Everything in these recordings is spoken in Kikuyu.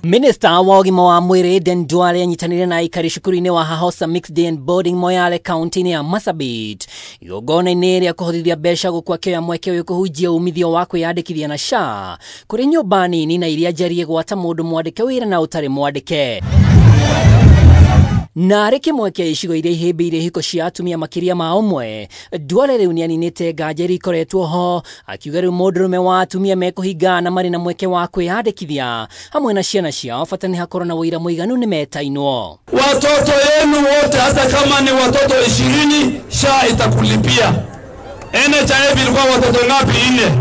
Minister wa ũgima wa mwĩrĩ Aden Duale anyitanĩire na aikari cukuru-inĩ wa Hahosa Mixed Day and Boarding Moyale kaunti-inĩ ya Marsabit igongona-inĩ rĩa kũhothithia mbeca gũkũ akĩoya mweke ũyũ kũhunjia umithio wa kwĩyandĩkithia na SHA kũrĩ nyũmba nini na iria njarie gwata mũndũ mwandĩke wĩra na ũtarĩ mwandĩke. Na arĩ kĩmwe kĩa icigo iria ihĩmbĩirie ihiko cia atumia makĩria ma ũmwe, Duale rĩu nĩaninĩte nganja iria ikoretwo ho, akiuga rĩu mũndũrũme wa atumia mekũhingana marĩ na mweke wa kwĩyandĩkithia hamwe na ciana ciao, bata nĩ hakorwo na ũira mũiganu nĩmetainwo. Watoto yenu wote hata kama ni watoto 20 SHA itakulipia. NHIF ilikuwa watoto ngapi? 4.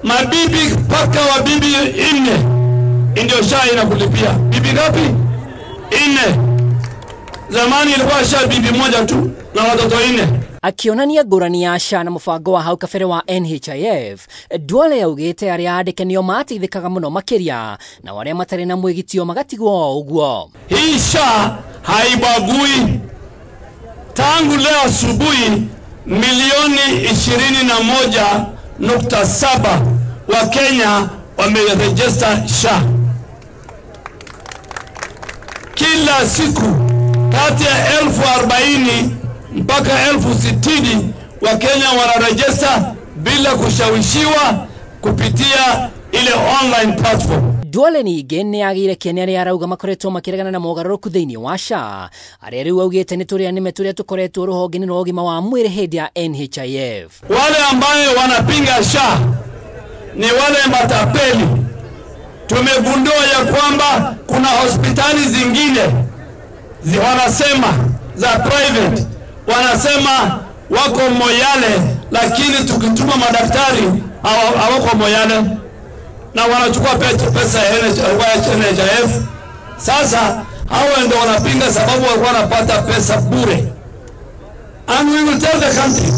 Mabibi mpaka wabibi 4 ndio SHA inakulipia. Bibi ngapi? 4. Zamani ilikuwa SHA bibi moja tu na watoto 4. Akionania ngũrani ya SHA na mũbango wa hau kabere wa NHIF, Duale augĩte arĩa andĩke nĩo mateithĩkaga mũno makĩria na arĩa matarĩ na mwĩgitio magatigwo o ũguo. Hii SHA haibagui. Tangu leo asubuhi milioni 21.7 wa Kenya wameregister SHA. Kila siku kati ya 40,000 mpaka 60,000 wa Kenya wanarejesta bila kushawishiwa kupitia ile online platform. Duale ningĩ nĩagĩire kĩene arĩa arauga makoretwo makĩregana na mogarũrũku thĩinĩ wa SHA, arĩa rĩu augĩte nĩ tũrĩa nĩme tũrĩa tũkoretwo rũhonge-inĩ rwa ũgima wa mwĩrĩ hĩndĩ ya NHIF. Wale ambaye wanapinga SHA ni wale matapeli. Tumegundua ya kwamba kuna hospitali zingine wanasema za private, wanasema wako Moyale, lakini tukituma madaktari hawako Moyale na wanachukua pesa ya NHIF. Sasa hao ndio wanapinga sababu walikuwa wanapata pesa bure. And we will tell the country.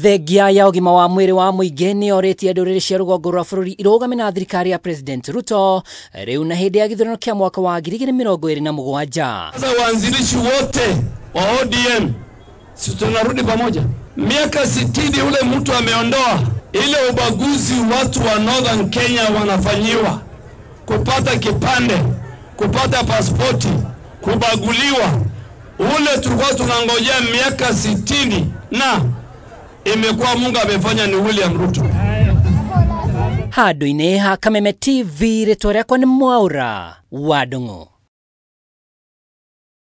Thengia ya ũgima wa mwĩrĩ wa mũingĩ nĩorĩtie ndũrĩrĩ cia rũgongo rwa bũrũri irũgame na thirikari ya President Ruto rĩu na hĩndĩ ya gĩthurano kĩa mwaka wa 2027. Sasa waanzilishi wote wa ODM si tunarudi pamoja. Miaka 60 ule mtu ameondoa ile ubaguzi watu wa Northern Kenya wanafanyiwa, kupata kipande, kupata pasipoti, kubaguliwa. Ule tulikuwa tunangojea miaka 60 na imekuwa Mungu amefanya ni William Ruto. Handũ-inĩ ha Kameme TV, rĩtwa rĩakwa nĩ Mwaura wa Ndung'u.